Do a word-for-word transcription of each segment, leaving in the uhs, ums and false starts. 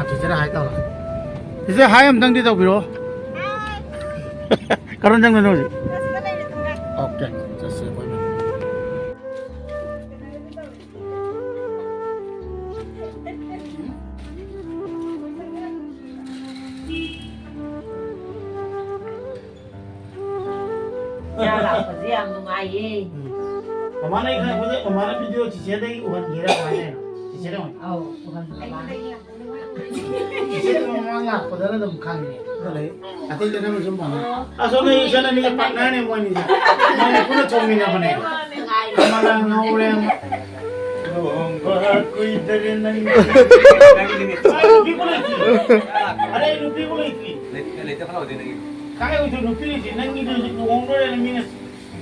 ꯆꯤꯆꯦꯗ ꯍꯥꯏ ꯇꯧꯔꯣ꯫ ꯆꯤꯆꯦ, ꯍꯥꯏ ꯑꯝꯇꯪꯗꯤ ꯇꯧꯕꯤꯔꯣ꯫ ꯀꯔꯝ ꯆꯪꯗꯣꯏꯅꯣ ꯍꯧꯖꯤꯛ? ꯑꯣꯀꯦ, ꯆꯠꯁꯦ ꯑꯩꯈꯣꯏ꯫ ꯌꯥ ꯂꯥꯛꯄꯁꯦ ꯌꯥꯝ ꯅꯨꯡꯉꯥꯏꯌꯦ꯫ ꯃꯃꯥꯅ ꯑꯩ ꯈꯪꯉꯛꯄꯗ ꯃꯃꯥꯅ ꯚꯤꯗꯤꯑꯣ ꯆꯤꯆꯦꯗꯒꯤ ꯎꯍꯟꯒꯦꯔꯥ ꯀꯃꯥꯏꯅ ꯇꯧꯔꯤꯅꯣ? ꯆꯤꯆꯦꯗ ꯑꯣꯏꯅ꯫ ꯑꯧ, ꯎꯍꯟꯕ ꯃꯥꯅ꯫ ꯆꯤꯆꯦꯗ ꯃꯃꯥꯡ ꯂꯥꯛꯄꯗꯅ ꯑꯗꯨꯝ ꯈꯪꯉꯦ꯫ ꯑꯗꯨ ꯂꯩ꯫ ꯑꯇꯩꯗꯅ ꯁꯨꯝ ꯃꯃꯥ꯫ ꯑꯁꯣꯝꯗ ꯏꯆꯟ ꯑꯅꯤꯁꯦ ꯄꯥꯔꯠꯅꯔꯅꯦ ꯃꯣꯏꯅꯤꯁꯦ꯫ ꯃꯣꯏꯅꯤ ꯄꯨꯟꯅ ꯊꯣꯡꯃꯤꯟꯅꯕꯅꯦ꯫ ꯅꯨꯡꯉꯥꯏꯌꯦ꯫ ꯑꯃꯅ ꯉꯧꯔꯦ꯫ ꯂꯨꯍꯣꯡꯕ ꯀꯨꯏꯗꯔꯦ ꯅꯪ꯫ ꯑꯩ ꯅꯨꯄꯤꯕꯨ ꯂꯩꯇ꯭ꯔꯤ꯫ ꯑꯔꯦ, ꯑꯩ ꯅꯨꯄꯤꯕꯨ ꯂꯩꯇ꯭ꯔꯤ꯫ ꯂꯩꯇ-, ꯂꯩꯇ ꯈꯔ ꯑꯣꯏꯗꯣꯏ ꯅꯪꯒꯤ꯫ ꯀꯥꯏ ꯑꯣꯏꯗꯣꯏ ꯅꯨꯄꯤ ꯂꯩꯇ꯭ꯔꯤ? ꯅꯪꯒꯤꯗꯤ ꯍꯧꯖꯤꯛ ꯂꯨꯍꯣꯡꯗꯣꯔꯦꯅ ꯃꯤꯅ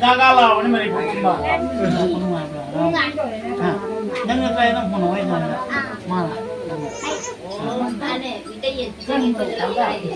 ꯒꯥꯒꯥ ꯂꯥꯎꯔꯅꯤ ꯃꯅꯤꯄꯨꯔ ꯄꯨꯝꯕ꯫ ꯅꯨꯡꯉꯥꯏꯕ꯭ꯔꯥ? ꯍꯥ? ꯅꯪ ꯅꯠꯇ꯭ꯔꯥ ꯑꯩꯅ ꯐꯣꯟ ꯋꯥꯔꯤ ꯁꯥꯟꯅꯕ? ꯃꯥꯅ? ꯃꯥꯅꯦ, ꯃꯤꯇꯩ ꯌꯦꯟ ꯄꯤꯖꯒꯦ ꯇꯧꯕ ꯌꯥꯏꯌꯦ꯫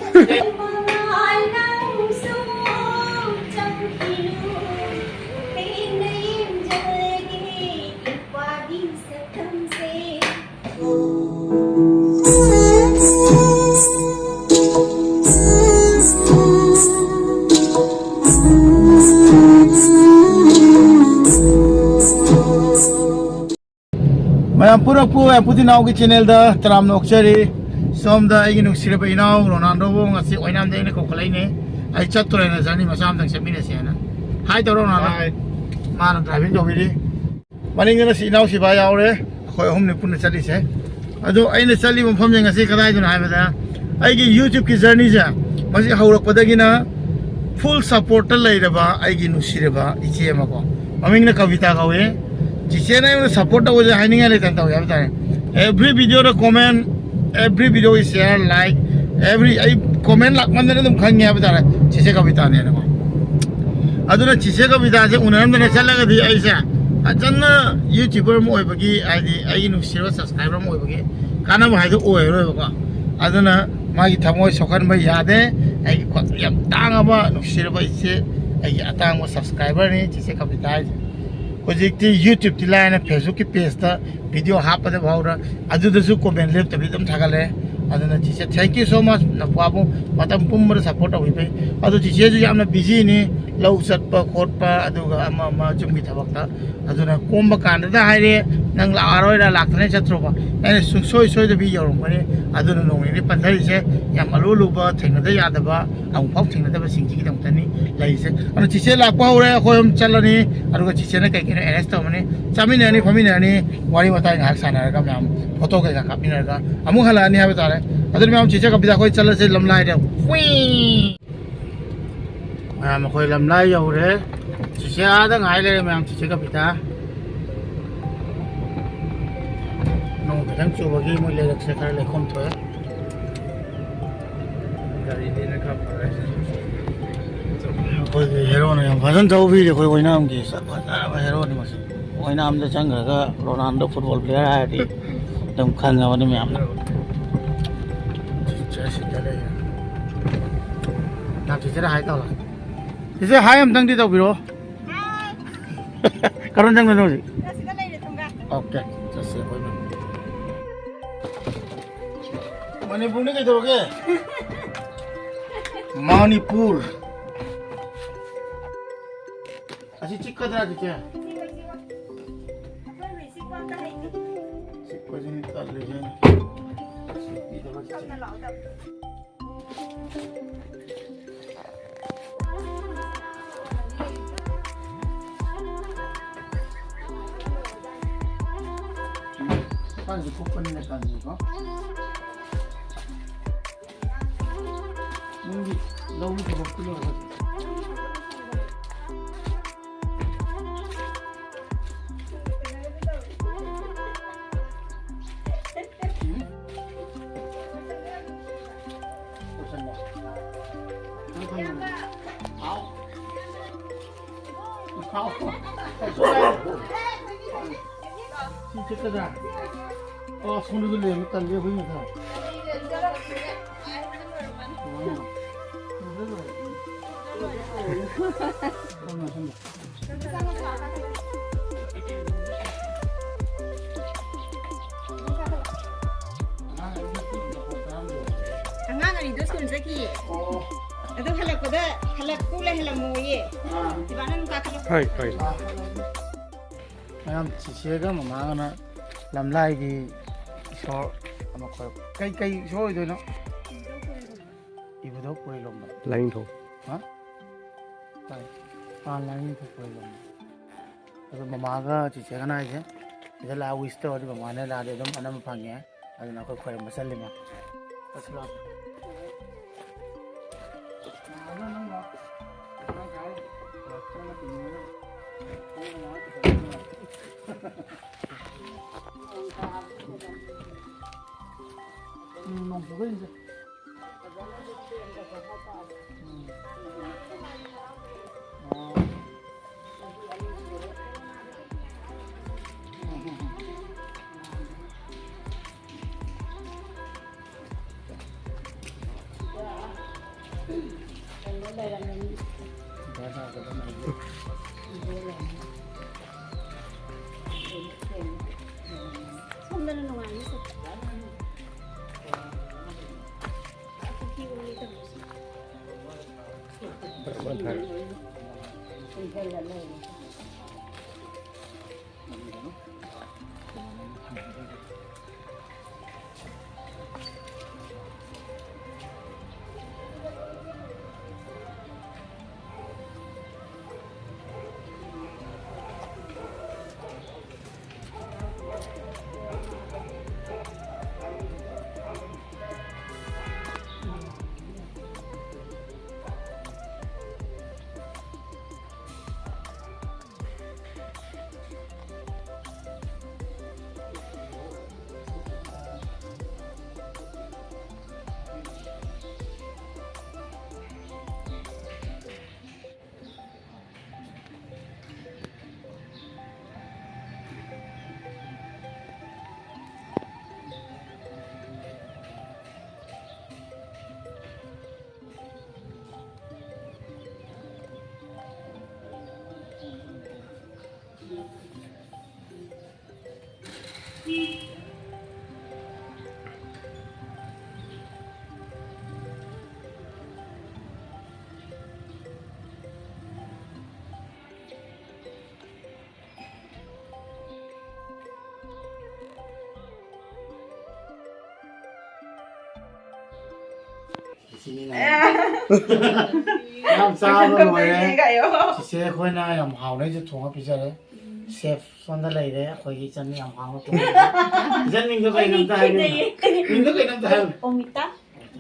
ꯃꯌꯥꯝ ꯄꯨꯔꯛꯄꯨ ꯃꯌꯥꯝ ꯄꯨꯗꯤꯅꯥꯎꯒꯤ ꯆꯦꯅꯦꯜꯗ ꯇꯔꯥꯝꯅ ꯑꯣꯛꯆꯔꯤ꯫ ꯁꯣꯝꯗ ꯑꯩꯒꯤ ꯅꯨꯡꯁꯤꯔꯕ ꯏꯅꯥꯎ ꯔꯣꯅꯥꯜꯗꯣꯕꯨ ꯉꯁꯤ ꯑꯣꯏꯅꯥꯝꯗ ꯑꯩꯅ ꯀꯧꯈꯠꯂꯛꯏꯅꯦ꯫ ꯑꯩ ꯆꯠꯇꯣꯔꯦꯅ ꯖꯔꯅꯤ ꯃꯆꯥ ꯑꯝꯇꯪ ꯆꯠꯃꯤꯟꯅꯁꯦꯅ꯫ ꯍꯥꯏ ꯇꯧꯔꯣ ꯔꯣꯅꯥꯜꯗꯣ꯫ ꯍꯥꯏ꯫ ꯃꯥꯅ ꯗ꯭ꯔꯥꯏꯚꯤꯡ ꯇꯧꯕꯤꯔꯤ꯫ ꯃꯅꯤꯡꯗꯅ ꯁꯤ ꯏꯅꯥꯎ ꯁꯤꯕꯥ ꯌꯥꯎꯔꯦ꯫ ꯑꯩꯈꯣꯏ ꯑꯍꯨꯝꯅꯤ ꯄꯨꯟꯅ ꯆꯠꯂꯤꯁꯦ꯫ ꯑꯗꯣ ꯑꯩꯅ ꯆꯠꯂꯤꯕ ꯃꯐꯝꯁꯦ ꯉꯁꯤ ꯀꯗꯥꯏꯗꯅꯣ ꯍꯥꯏꯕꯗ, ꯑꯩꯒꯤ YouTubeꯀꯤ ꯖꯔꯅꯤꯁꯦ ꯃꯁꯤ ꯍꯧꯔꯛꯄꯗꯒꯤꯅ full supportꯇ ꯂꯩꯔꯕ ꯑꯩꯒꯤ ꯅꯨꯡꯁꯤꯔꯕ ꯏꯆꯦ ꯑꯃꯀꯣ, ꯃꯃꯤꯡꯅ ꯀꯕꯤꯇꯥ ꯀꯧꯏ꯫ ꯆꯤꯆꯦꯅ ꯑꯩꯉꯣꯟꯗ support ꯇꯧꯕꯁꯦ ꯍꯥꯏꯅꯤꯡꯉꯥꯏ ꯂꯩꯇꯅ ꯇꯧꯋꯦ ꯍꯥꯏꯕ ꯇꯥꯔꯦ꯫ Every videoꯗ comment, every video share, like, every, ꯑꯩ comment ꯂꯥꯛꯃꯟꯗꯅ ꯑꯗꯨꯝ ꯈꯪꯉꯦ ꯍꯥꯏꯕ ꯇꯥꯔꯦ ꯆꯤꯆꯦ ꯀꯕꯤꯇꯥꯅꯦꯅꯀꯣ꯫ ꯑꯗꯨꯅ ꯆꯤꯆꯦ ꯀꯕꯤꯇꯥꯁꯦ ꯎꯅꯔꯝꯗꯅ ꯆꯠꯂꯒꯗꯤ ꯑꯩꯁꯦ ꯐꯖꯅ YouTuber ꯑꯃ ꯑꯣꯏꯕꯒꯤ, ꯍꯥꯏꯗꯤ ꯑꯩꯒꯤ ꯅꯨꯡꯁꯤꯔꯕ subscriber ꯑꯃ ꯑꯣꯏꯕꯒꯤ ꯀꯥꯟꯅꯕ ꯍꯥꯏꯗꯣ ꯑꯣꯏꯔꯔꯣꯏꯕꯀꯣ꯫ ꯑꯗꯨꯅ ꯃꯥꯒꯤ ꯊꯃꯣꯏ ꯁꯣꯛꯍꯟꯕ ꯌꯥꯗꯦ꯫ ꯑꯩꯒꯤ ꯈ꯭ꯋꯥꯏ ꯌꯥꯝ ꯇꯥꯡꯉꯕ ꯅꯨꯡꯁꯤꯔꯕ ꯏꯆꯦ, ꯑꯩꯒꯤ ꯑꯇꯥꯡꯕ subscriberꯅꯤ ꯆꯤꯆꯦ ꯀꯕꯤꯇꯥ ꯍꯥꯏꯁꯦ꯫ ꯍꯧꯖꯤꯛꯇꯤ YouTubeꯇꯤ ꯂꯥꯏꯅ, Facebookꯀꯤ pageꯇ video ꯍꯥꯞꯄꯗ ꯐꯥꯎꯗ ꯑꯗꯨꯗꯁꯨ comment ꯂꯦꯞꯇꯕꯤ ꯑꯗꯨꯝ ꯊꯥꯒꯠꯂꯦ꯫ ꯑꯗꯨꯅ ꯆꯤꯆꯦ, thank you so much, ꯅꯄꯥꯕꯨ ꯃꯇꯝ ꯄꯨꯝꯕꯗ support ꯇꯧꯕꯤꯕꯩ꯫ ꯑꯗꯨ ꯆꯤꯆꯦꯁꯨ ꯌꯥꯝꯅ busy ꯅꯤ, ꯂꯧ ꯆꯠꯄ ꯈꯣꯠꯄ, ꯑꯗꯨꯒ ꯑꯃ ꯑꯃ ꯌꯨꯝꯒꯤ ꯊꯕꯛꯇ꯫ ꯑꯗꯨꯅ ꯀꯣꯝꯕ ꯀꯥꯟꯗꯗ ꯍꯥꯏꯔꯦ, ꯅꯪ ꯂꯥꯛꯑꯔꯣꯏꯔ, ꯂꯥꯛꯇꯅ ꯆꯠꯇ꯭ꯔꯣꯕ? ꯑꯩꯅ ꯁꯨꯡꯁꯣꯏ ꯁꯣꯏꯗꯕꯤ ꯌꯧꯔꯝꯒꯅꯤ꯫ ꯑꯗꯨꯅ ꯅꯣꯡ ꯅꯤꯅꯤ ꯄꯟꯊꯔꯤꯁꯦ ꯌꯥꯝ ꯑꯔꯨ ꯑꯔꯨꯕ, ꯊꯦꯡꯅꯗ ꯌꯥꯗꯕ, ꯑꯃꯨꯛꯐꯥꯎ ꯊꯦꯡꯅꯗꯕꯁꯤꯡꯁꯤꯒꯤꯗꯃꯛꯇꯅꯤ ꯂꯩꯔꯤꯁꯦ꯫ ꯑꯗꯣ ꯆꯤꯆꯦ ꯂꯥꯛꯄ ꯍꯧꯔꯦ, ꯑꯩꯈꯣꯏ ꯑꯍꯨꯝ ꯆꯠꯂꯅꯤ꯫ ꯑꯗꯨꯒ ꯆꯤꯆꯦꯅ ꯀꯩ ꯀꯩꯅꯣ arrange ꯇꯧꯔꯝꯃꯅꯤ, ꯆꯥꯃꯤꯟꯅꯔꯅꯤ, ꯐꯝꯃꯤꯟꯅꯔꯅꯤ, ꯋꯥꯔꯤ ꯋꯥꯇꯥꯏ ꯉꯥꯏꯍꯥꯛ ꯁꯥꯟꯅꯔꯒ ꯃꯌꯥꯝ photo ꯀꯩꯀꯥ ꯀꯥꯞꯃꯤꯟꯅꯔꯒ ꯑꯃꯨꯛ ꯍꯜꯂꯛꯑꯅꯤ ꯍꯥꯏꯕ ꯇꯥꯔꯦ꯫ ꯑꯗꯨꯅ ꯃꯌꯥꯝ ꯆꯤꯆꯦ ꯀꯕꯤꯇꯥ ꯑꯩꯈꯣꯏ ꯆꯠꯂꯁꯦ ꯂꯝꯂꯥꯏꯗ꯫ ꯃꯌꯥꯝ ꯑꯩꯈꯣꯏ ꯂꯝꯂꯥꯏ ꯌꯧꯔꯦ꯫ ꯆꯤꯆꯦ ꯑꯥꯗ ꯉꯥꯏ ꯂꯩꯔꯦ ꯃꯌꯥꯝ, ꯆꯤꯆꯦ ꯀꯕꯤꯇꯥ꯫ ꯅꯣꯡ ꯈꯤꯇꯪ ꯆꯨꯕꯒꯤ ꯃꯣꯏ ꯂꯩꯔꯛꯁꯦ ꯈꯔ ꯂꯩꯈꯣꯝ ꯊꯣꯛꯑꯦ꯫ ꯒꯥꯔꯤꯅꯦꯅ ꯈꯔ ꯐꯔꯦ꯫ ꯑꯩꯈꯣꯏꯒꯤ ꯍꯦꯔꯣꯅ ꯌꯥꯝ ꯐꯖꯅ ꯊꯧꯕꯤꯔꯦ꯫ ꯑꯩꯈꯣꯏ ꯑꯣꯏꯅꯥꯝꯒꯤ ꯁꯛ ꯐꯖꯔꯕ ꯍꯦꯔꯣꯅꯤ ꯃꯁꯤ꯫ ꯑꯣꯏꯅꯥꯝꯗ ꯆꯪꯈ꯭ꯔꯒ ꯔꯣꯅꯥꯜꯗꯣ football player ꯍꯥꯏꯔꯗꯤ ꯑꯗꯨꯝ ꯈꯪꯉꯕꯅꯤ ꯃꯌꯥꯝꯅ꯫ ꯆꯤꯆꯦ ꯁꯤꯗ ꯂꯩꯔꯦ꯫ ꯅꯪ ꯆꯤꯆꯦꯗ hi ꯇꯧꯔꯣ꯫ ꯆꯤꯆꯦ hi ꯑꯝꯇꯪꯗꯤ ꯇꯧꯕꯤꯔꯛꯑꯣ꯫ ꯀꯔꯣꯝ ꯆꯪꯗꯣꯏꯅꯣ ꯍꯧꯖꯤꯛ? ꯑꯣꯀꯦ, ꯆꯠꯁꯦ ꯑꯩꯈꯣꯏ ꯃꯌꯥꯝ꯫ ꯃꯅꯤꯄꯨꯔꯅꯤ ꯀꯩꯗꯧꯔꯒꯦ? ꯃꯅꯤꯄꯨꯔ꯫ ꯑꯁꯤ ꯆꯤꯛꯀꯗ꯭ꯔꯥ ꯆꯤꯛꯀꯦ? ꯆꯤꯛꯄꯁꯤꯅꯤ ꯇꯜꯂꯤꯁꯦ꯫ ꯁ꯭ꯋꯥꯏꯗ ꯀꯨꯞꯄꯅꯤꯅ ꯇꯟꯕꯀꯣ꯫ ꯅꯪꯒꯤ ꯂꯧꯒꯤ ꯊꯕꯛꯇꯤ ꯂꯣꯏꯔꯕ? ꯎꯝ? ꯂꯣꯏꯁꯟꯕ꯫ ꯅꯪ ꯊꯝꯃꯣ꯫ ꯍꯥꯎ꯫ ꯍꯥꯎ꯫ ꯁꯤ ꯆꯠꯀꯗ꯭ꯔꯥ? ꯑꯣ, ꯁꯣꯝꯗꯁꯨ ꯂꯩꯔꯝꯃꯤ, ꯇꯜꯂꯤ ꯑꯩꯈꯣꯏ ꯃꯊꯛ꯫ ꯑꯩꯗꯣ ꯁ꯭ꯀꯨꯜ ꯆꯠꯈꯤꯌꯦ꯫ ꯑꯣ꯫ ꯑꯗꯣ ꯍꯜꯂꯛꯄꯗ, ꯍꯜꯂꯛꯄ ꯂꯩꯍꯜꯂꯝꯃꯣꯌꯦ꯫ ꯑꯥ꯫ ꯏꯕꯥꯅ ꯑꯗꯨꯝ ꯀꯥꯈꯠꯂꯛꯄ꯫ ꯍꯣꯏ, ꯍꯣꯏ꯫ ꯃꯌꯥꯝ ꯆꯤꯆꯦꯒ ꯃꯃꯥꯒꯅ ꯂꯝꯂꯥꯏꯒꯤ ꯏꯁꯣꯔ ꯑꯃ ꯈꯣꯏꯔꯝ-, ꯀꯩ, ꯀꯩ ꯏꯁꯣꯔ ꯑꯣꯏꯗꯣꯏꯅꯣ? ꯏꯕꯨꯙꯧ ꯄꯣꯏꯔꯣꯝꯕ꯫ ꯂꯥꯏꯅꯤꯡꯊꯧ꯫ ꯍꯥ? ꯍꯣꯏ꯫ ꯑꯥ, ꯂꯥꯏꯅꯤꯡꯊꯧ ꯄꯣꯏꯔꯣꯝꯕ꯫ ꯑꯗꯣ ꯃꯃꯥꯒ ꯆꯤꯆꯦꯒꯅ ꯍꯥꯏꯁꯦ, ꯁꯤꯗ ꯂꯥꯛꯑ wish ꯇꯧꯔꯗꯤ ꯃꯃꯥꯅ ꯂꯥꯛꯑꯗꯤ ꯑꯗꯨꯝ ꯑꯅꯝꯕ ꯐꯪꯉꯦ꯫ ꯑꯗꯨꯅ ꯑꯩꯈꯣꯏ ꯈꯣꯏꯔꯝꯕ ꯆꯠꯂꯤꯃ꯫ ꯆꯠꯁꯤ ꯂꯥꯛꯑꯣ꯫ ꯎꯝ, ꯅꯣꯡ ꯆꯨꯕꯩꯅꯤꯗ꯫ ꯁꯣꯝꯗꯅ ꯅꯨꯡꯉꯥꯏꯅꯤ ꯁꯦ꯫ ꯁꯤꯅꯤꯅꯦ꯫ ꯌꯥꯝ ꯆꯥꯕ ꯂꯣꯏꯔꯦ꯫ ꯆꯤꯆꯦ ꯑꯩꯈꯣꯏꯅ ꯌꯥꯝ ꯍꯥꯎꯅ ꯑꯩꯁꯨ ꯊꯣꯡꯉ ꯄꯤꯖꯔꯦ꯫ ꯁꯦꯐ ꯁꯣꯝꯗ ꯂꯩꯔꯦ, ꯑꯩꯈꯣꯏꯒꯤ ꯏꯆꯟ ꯌꯥꯝ ꯍꯥꯎꯅ ꯊꯣꯡꯉꯦ꯫ ꯏꯆꯟ ꯃꯤꯡꯗꯣ ꯀꯩꯅꯣ ꯑꯝꯇ ꯍꯥꯏꯌꯨꯅꯦ꯫ ꯃꯤꯡꯗꯣ ꯀꯩꯅꯣ ꯑꯝꯇ ꯍꯥꯏꯌꯨꯅꯦ꯫ ꯑꯣꯃꯤꯇꯥ꯫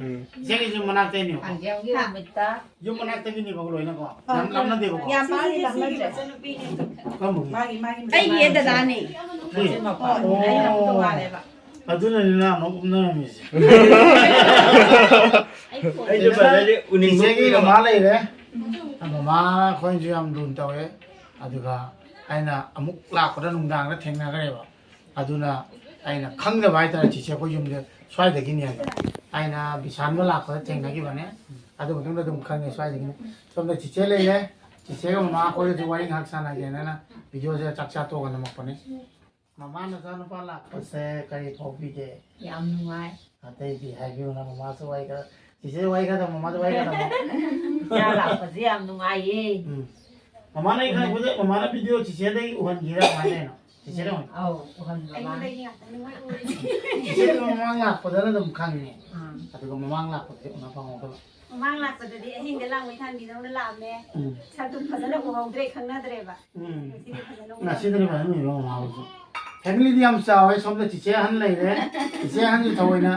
ꯎꯝ꯫ ꯏꯆꯦꯒꯤꯁꯨ ꯃꯅꯥꯛꯇꯩꯅꯦꯕ꯫ ꯑꯣꯃꯤꯇꯥ꯫ ꯌꯨꯝ ꯃꯅꯥꯛꯇꯒꯤꯅꯦꯕ ꯂꯣꯏꯅꯀꯣ꯫ ꯌꯥꯝ ꯂꯥꯞꯅꯗꯦꯕꯀꯣ꯫ ꯌꯥꯝ ꯄꯥꯛꯅ ꯂꯥꯞꯅꯗ꯭ꯔꯦ꯫ ꯀꯔꯝꯕꯒꯤ? ꯃꯥꯒꯤ, ꯃꯥꯒꯤ ꯑꯩꯒꯤ ꯗꯗꯥꯅꯦ꯫ ꯍꯣꯏ꯫ ꯑꯣ꯫ ꯑꯩꯅ ꯑꯃꯨꯛ ꯇꯣꯉꯥꯜꯂꯦꯕ꯫ ꯑꯗꯨꯅꯅꯤ ꯅꯪ ꯑꯃꯨꯛ ꯎꯞꯅꯔꯝꯃꯤꯁꯦ꯫ ꯑꯩꯁꯨ ꯕ꯭ꯔꯗꯔꯗꯤ ꯎꯅꯤꯡꯕ ꯆꯤꯆꯦꯒꯤ ꯀꯨꯏꯔꯕ꯫ ꯃꯃꯥ ꯂꯩꯔꯦ꯫ ꯃꯃꯥ ꯑꯩꯈꯣꯏꯁꯨ ꯌꯥꯝ ꯂꯨꯅ ꯇꯧꯋꯦ꯫ ꯑꯗꯨꯒ ꯑꯩꯅ ꯑꯃꯨꯛ ꯂꯥꯛꯄꯗ ꯅꯨꯡꯗꯥꯡꯗ ꯊꯦꯡꯅꯈ꯭ꯔꯦꯕ꯫ ꯑꯗꯨꯅ ꯑꯩꯅ ꯈꯪꯗꯕ ꯍꯥꯏꯇꯥꯔꯦ, ꯆꯤꯆꯦ ꯑꯩꯈꯣꯏ ꯌꯨꯝꯁꯦ ꯁ꯭ꯋꯥꯏꯗꯒꯤꯅꯦꯕ꯫ ꯑꯩꯅ ꯕꯤꯁꯥꯟꯒ ꯂꯥꯛꯄꯗ ꯊꯦꯡꯅꯈꯤꯕꯅꯦ꯫ ꯑꯗꯨ ꯃꯇꯨꯡꯗ ꯑꯗꯨꯝ ꯈꯪꯉꯦ ꯁ꯭ꯋꯥꯏꯗꯒꯤꯅꯦ꯫ ꯁꯣꯝꯗ ꯆꯤꯆꯦ ꯂꯩꯔꯦ꯫ ꯆꯤꯆꯦꯒ ꯃꯃꯥ ꯑꯩꯈꯣꯏꯒꯁꯨ ꯋꯥꯔꯤ ꯉꯥꯏꯍꯥꯛ ꯁꯥꯟꯅꯒꯦꯅ ꯚꯤꯗꯤꯑꯣꯁꯦ ꯆꯥꯛ ꯆꯥ ꯇꯣꯛꯑꯒ ꯅꯝꯃꯛꯄꯅꯦ꯫ ꯃꯃꯥ ꯅꯆꯥꯅꯨꯄꯥ ꯂꯥꯛꯄꯁꯦ ꯀꯔꯤ ꯐꯥꯎꯕꯤꯒꯦ? ꯌꯥꯝ ꯅꯨꯡꯉꯥꯏ꯫ ꯑꯇꯩꯗꯤ ꯍꯥꯏꯕꯤꯌꯨꯅ, ꯃꯃꯥꯁꯨ ꯋꯥꯔꯤ ꯈꯔ, ꯆꯤꯆꯦ ꯋꯥꯔꯤ ꯈꯔ ꯇꯝꯃꯣ, ꯃꯃꯥꯁꯨ ꯋꯥꯔꯤ ꯈꯔ ꯇꯝꯃꯣ꯫ ꯏꯆꯥ ꯂꯥꯛꯄꯁꯦ ꯌꯥꯝ ꯅꯨꯡꯉꯥꯏꯌꯦ꯫ ꯎꯝ꯫ ꯃꯃꯥꯅ ꯑꯩ ꯈꯪꯕꯗ, ꯃꯃꯥꯅ ꯚꯤꯗꯤꯑꯣ ꯆꯤꯆꯦꯗꯒꯤ ꯎꯍꯟꯒꯤꯔ ꯀꯃꯥꯏꯅ ꯇꯧꯔꯤꯅꯣ? ꯆꯤꯆꯦꯅ ꯑꯣꯏꯅ? ꯑꯧ, ꯎꯍꯟꯕ ꯃꯥꯅ꯫ ꯑꯩꯉꯣꯟꯗꯒꯤ ꯉꯥꯛꯇꯅꯤ ꯃꯣꯏ ꯎꯔꯤꯁꯦ꯫ ꯆꯤꯆꯦꯗꯤ ꯃꯃꯥꯡ ꯂꯥꯛꯄꯗꯅ ꯑꯗꯨꯝ ꯈꯪꯉꯦ꯫ ꯎꯝ꯫ ꯑꯗꯨꯒ ꯃꯃꯥꯡ ꯂꯥꯛꯄꯗꯗꯤ ꯎꯅ ꯐꯪꯍꯧꯗꯕ꯫ ꯃꯃꯥꯡ ꯂꯥꯛꯄꯗꯗꯤ ꯑꯍꯤꯡꯗ ꯂꯥꯡꯕꯩ ꯊꯥꯟꯕꯤꯗꯧꯅ ꯂꯥꯛꯑꯝꯃꯦ꯫ ꯎꯝ꯫ ꯁꯛꯇꯨ ꯐꯖꯅ ꯎꯍꯧꯗ꯭ꯔꯦ, ꯈꯪꯅꯗ꯭ꯔꯦꯕ꯫ ꯎꯝ꯫ ꯉꯁꯤꯗꯤ ꯐꯖꯅ ꯎꯔꯦ꯫ ꯉꯁꯤꯗꯤ ꯐꯖꯅ ꯎꯏꯕ ꯃꯃꯥ ꯍꯣꯏꯁꯨ꯫ ꯐꯦꯃꯤꯂꯤꯗꯤ ꯌꯥꯝ ꯆꯥꯎꯋꯦ꯫ ꯁꯣꯝꯗ ꯆꯤꯆꯦ ꯑꯍꯟ ꯂꯩꯔꯦ꯫ ꯆꯤꯆꯦ ꯑꯍꯟꯁꯨ ꯊꯑꯣꯏꯅ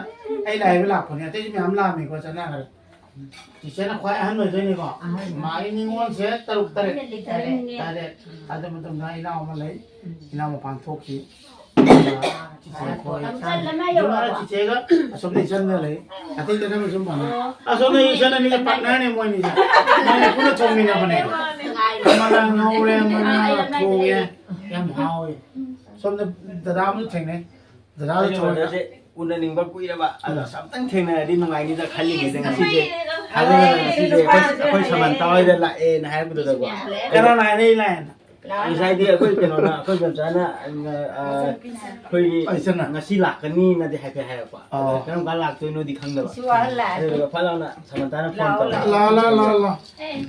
ꯑꯩ ꯂꯥꯛꯏꯕ ꯂꯥꯛꯄꯅꯦ꯫ ꯑꯇꯩꯁꯨ ꯃꯌꯥꯝ ꯂꯥꯛꯑꯝꯃꯤꯀꯣ, ꯆꯠꯅꯈ꯭ꯔꯦ꯫ ꯆꯤꯆꯦꯅ ꯈ꯭ꯋꯥꯏ ꯑꯍꯟ ꯑꯣꯏꯗꯣꯏꯅꯤꯀꯣ꯫ ꯑꯍꯟ꯫ ꯃꯥꯒꯤ ꯅꯤꯉꯣꯜꯁꯦ ꯇꯔꯨꯛ ꯇꯔꯦꯠ꯫ ꯇꯔꯦꯠꯅꯦ꯫ ꯇꯔꯦꯠ꯫ ꯎꯝ꯫ ꯑꯗꯨ ꯃꯇꯝꯗ ꯏꯅꯥꯎ ꯑꯃ ꯂꯩ꯫ ꯎꯝ꯫ ꯏꯅꯥꯎ ꯃꯄꯥꯟ ꯊꯣꯛꯈꯤ꯫ ꯆꯤꯆꯦ ꯑꯩꯈꯣꯏ ꯌꯨꯝ ꯑꯃ ꯆꯤꯆꯦꯒ ꯑꯁꯣꯝꯗ ꯏꯆꯟꯒ ꯂꯩ꯫ ꯑꯇꯩ ꯆꯠꯅꯕ ꯁꯨꯝ ꯄꯥꯝꯃꯦ꯫ ꯑꯁꯣꯝꯗ ꯏꯆꯟ ꯑꯅꯤꯁꯦ ꯄꯥꯔꯠꯅꯔꯅꯦ ꯃꯣꯏ ꯑꯅꯤꯁꯦ꯫ ꯃꯣꯏ ꯑꯅꯤ ꯄꯨꯟꯅ ꯊꯣꯡꯃꯤꯟꯅꯕꯅꯦ꯫ ꯑꯃꯅ ꯉꯧꯔꯦ, ꯑꯃꯅ ꯊꯣꯡꯉꯦ꯫ ꯌꯥꯝ ꯍꯥꯎꯋꯦ꯫ ꯁꯣꯝꯗ ꯗꯗꯥ ꯑꯃꯁꯨ ꯊꯦꯡꯅꯩ꯫ ꯗꯗꯥꯁꯨ ꯑꯩꯁꯨ ꯊꯣꯡꯉꯦ꯫ ꯕ꯭ꯔꯗꯔꯁꯦ ꯎꯅꯅꯤꯡꯕ ꯀꯨꯏꯔꯕ꯫ ꯑꯗꯣ ꯑꯁ ꯑꯝꯇꯪ ꯊꯦꯡꯅꯔꯗꯤ ꯅꯨꯡꯉꯥꯏꯅꯤꯗ ꯈꯜꯂꯤꯉꯩꯗ ꯉꯁꯤꯁꯦ꯫ ꯊꯥꯖꯗꯅ ꯉꯁꯤꯁꯦ ꯑꯩꯈꯣꯏ, ꯑꯩꯈꯣꯏ ꯁꯃꯟꯇꯥ ꯍꯣꯏꯗ ꯂꯥꯛꯑꯦꯅ ꯍꯥꯏꯔꯛꯄꯗꯨꯗꯀꯣ꯫ ꯀꯅꯥꯅ ꯍꯥꯏꯔꯛꯏ ꯂꯥꯏꯅ? ꯉꯁꯥꯏꯗꯤ ꯑꯩꯈꯣꯏ ꯀꯩꯅꯣꯅ, ꯑꯩꯈꯣꯏ ꯃꯦꯝꯆꯥꯅ, ꯑ, ꯑ, ꯑꯩꯈꯣꯏꯒꯤ ꯑꯩ ꯆꯠꯅ꯫ ꯉꯁꯤ ꯂꯥꯛꯀꯅꯤꯅꯗꯤ ꯍꯥꯏꯐꯦꯠ ꯍꯥꯏꯔꯛꯄ꯫ ꯑꯗꯣ ꯑꯣ꯫ ꯀꯔꯝ ꯀꯥꯟ ꯂꯥꯛꯇꯣꯏꯅꯣꯗꯤ ꯈꯪꯗꯕ꯫ ꯁꯤ ꯋꯥꯍꯜꯂꯦ꯫ ꯑꯗꯨꯒ ꯐꯠ ꯂꯥꯎꯅ ꯁꯃꯟꯇꯥꯅ ꯐꯣꯟ ꯂꯥꯛꯑꯣ, ꯇꯧꯔꯛꯑꯦ꯫ ꯂꯥꯛꯑꯣ, ꯂꯥꯛꯑꯣ, ꯂꯥꯛꯑꯣ, ꯂꯥꯛꯑꯣ꯫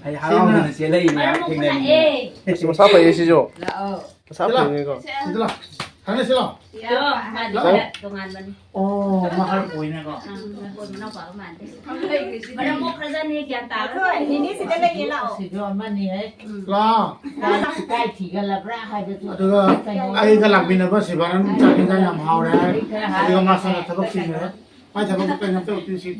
ꯑꯩ ꯍꯔꯥꯎꯅ ꯁꯤꯅ꯫ ꯆꯦꯜꯂꯛꯏꯅꯦ, ꯃꯔꯝ ꯃꯣꯛꯄ ꯊꯦꯡꯅꯅꯤꯡꯗꯅ꯫ ꯂꯥꯛꯑꯦ꯫ ꯑꯦ, ꯁꯤ ꯃꯁꯥ ꯐꯩꯌꯦ ꯁꯤꯁꯨ꯫ ꯂꯥꯛꯑꯣ꯫ ꯃꯁꯥ ꯁꯤꯗ ꯂꯥꯛꯑꯣ꯫ ꯐꯩꯅꯦꯀꯣ꯫ ꯁꯤꯗ ꯂꯥꯛꯑꯣ꯫ ꯈꯪꯅꯁꯤꯔꯣ? ꯌꯥ, ꯃꯥꯗꯤ ꯂꯥꯛꯑꯣ꯫ ꯈꯔ ꯇꯣꯉꯥꯟꯕꯅꯤ꯫ ꯑꯣ, ꯃꯥ ꯈꯔ ꯀꯣꯏꯅꯦꯀꯣ꯫ ꯑꯥ, ꯃꯈꯣꯏ ꯃꯅꯥꯎꯄꯥ ꯃꯥꯟꯗꯦ꯫ ꯃꯔꯝ ꯃꯣꯛꯈ꯭ꯔꯖꯥꯠꯅꯤ, ꯒ꯭ꯌꯥꯟ ꯇꯥꯔꯣꯏ꯫ ꯑꯩꯈꯣꯏ ꯅꯤꯅꯦ ꯁꯤꯗ ꯂꯩꯌꯦ, ꯂꯥꯛꯑꯣ꯫ ꯁꯤꯁꯨ ꯑꯃꯅꯤ ꯍꯦ꯫ ꯎꯝ꯫ ꯂꯥꯛꯑꯣ꯫ ꯀꯥꯏ, ꯀꯥꯏ ꯊꯤꯒꯠꯂꯕ꯭ꯔꯥ ꯍꯥꯏꯕꯗꯨ ꯑꯗꯨꯒ ꯀꯩꯅꯣ꯫ ꯑꯩꯒ ꯂꯥꯛꯃꯤꯟꯅꯕ ꯁꯤꯕꯥꯅ ꯆꯥꯛ ꯏꯟꯖꯥꯡ ꯌꯥꯝ ꯍꯥꯎꯔꯦ ꯍꯥꯏ꯫ ꯑꯗꯨꯒ ꯃꯥ ꯁꯣꯝꯗ ꯊꯕꯛ ꯆꯤꯟꯈ꯭ꯔꯦ꯫ ꯃꯥꯏ ꯊꯕꯛ ꯀꯩꯅꯣ ꯇꯧꯔꯛꯇꯦ ꯁꯤ꯫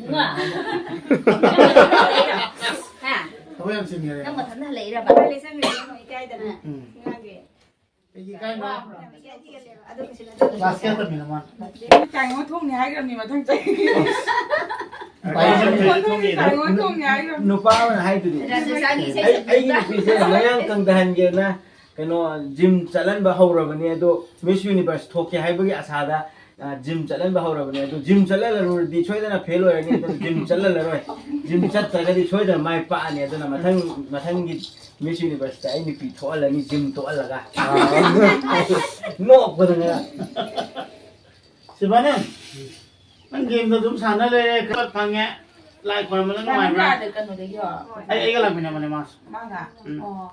ꯍꯥ? ꯊꯕꯛ ꯌꯥꯝ ꯆꯤꯟꯈ꯭ꯔꯦ꯫ ꯅꯪ ꯃꯊꯟꯇ ꯍꯜꯂꯛꯏꯔꯕ? ꯂꯩꯁꯟꯕꯤꯔꯨꯅꯨ, ꯏꯀꯥꯏꯗꯅ꯫ ꯎꯝ꯫ ꯉꯥꯡꯒꯦ꯫ ꯀꯩꯒꯤ ꯏꯀꯥꯏꯅꯣ? ꯀ꯭ꯂꯥꯁ ꯀꯌꯥ ꯇꯝꯃꯤꯅꯣ ꯃꯥ? ꯀꯥꯡꯉꯧ ꯊꯣꯡꯅꯤ ꯍꯥꯏꯈ꯭ꯔꯕꯅꯤ ꯃꯊꯪ ꯆꯍꯤ꯫ ꯀꯥꯡꯉꯧ ꯊꯣꯡꯅꯤ ꯍꯥꯏꯈ꯭ꯔꯕꯅꯤ꯫ ꯅꯨꯄꯥ ꯑꯃꯅ ꯍꯥꯏꯗꯨꯗꯤ꯫ ꯔꯥꯙꯦꯁ꯭ꯋꯥꯃꯤ ꯏꯁꯩ ꯑꯩ, ꯑꯩꯒꯤ ꯁꯛꯄꯤꯗ꯫ ꯅꯨꯄꯤꯁꯦ ꯃꯌꯥꯡ ꯀꯪꯊꯍꯟꯒꯦꯅ ꯀꯩꯅꯣ ꯖꯤꯝ ꯆꯠꯍꯟꯕ ꯍꯧꯔꯕꯅꯤ꯫ ꯑꯗꯣ ꯃꯤꯁ ꯌꯨꯅꯤꯚꯔꯁ ꯊꯣꯛꯀꯦ ꯍꯥꯏꯕꯒꯤ ꯑꯁꯥꯗ, ꯑ, ꯖꯤꯝ ꯆꯠꯍꯟꯕ ꯍꯧꯔꯕꯅꯤ꯫ ꯑꯗꯣ ꯖꯤꯝ ꯆꯠꯍꯜꯂꯔꯨꯔꯗꯤ ꯁꯣꯏꯗꯅ ꯐꯦꯜ ꯑꯣꯏꯔꯅꯤ꯫ ꯑꯗꯨꯅ ꯖꯤꯝ ꯆꯠꯍꯜꯂꯔꯣꯏ꯫ ꯖꯤꯝ ꯆꯠꯇ꯭ꯔꯒꯗꯤ ꯁꯣꯏꯗꯅ ꯃꯥꯏ ꯄꯥꯛꯑꯅꯤ꯫ ꯑꯗꯨꯅ ꯃꯊꯪ, ꯃꯊꯪꯒꯤ ꯃꯤꯁ ꯌꯨꯅꯤꯚꯔꯁꯇ ꯑꯩ ꯅꯨꯄꯤ ꯊꯣꯛꯍꯜꯂꯅꯤ ꯖꯤꯝ ꯇꯣꯛꯍꯜꯂꯒ꯫ ꯑꯥ꯫ ꯅꯣꯛꯄꯗ ꯉꯔꯥꯡ꯫ ꯁꯤꯕꯥꯅꯦ, ꯅꯪ ꯒꯦꯝꯗꯣ ꯑꯗꯨꯝ ꯁꯥꯟꯅ ꯂꯩꯔꯦ, ꯈꯔ ꯐꯪꯉꯦ, ꯂꯥꯏ ꯈꯣꯏꯔꯝꯕꯗ ꯅꯨꯡꯉꯥꯏꯕ꯭ꯔꯥ? ꯀꯅꯥꯗ ꯀꯩꯅꯣꯗꯒꯤ ꯍꯣ? ꯑꯩ, ꯑꯩꯒ ꯂꯥꯛꯃꯤꯟꯅꯕꯅꯦ ꯃꯥꯁꯨ꯫ ꯃꯥꯒ? ꯎꯝ꯫ ꯑꯣ꯫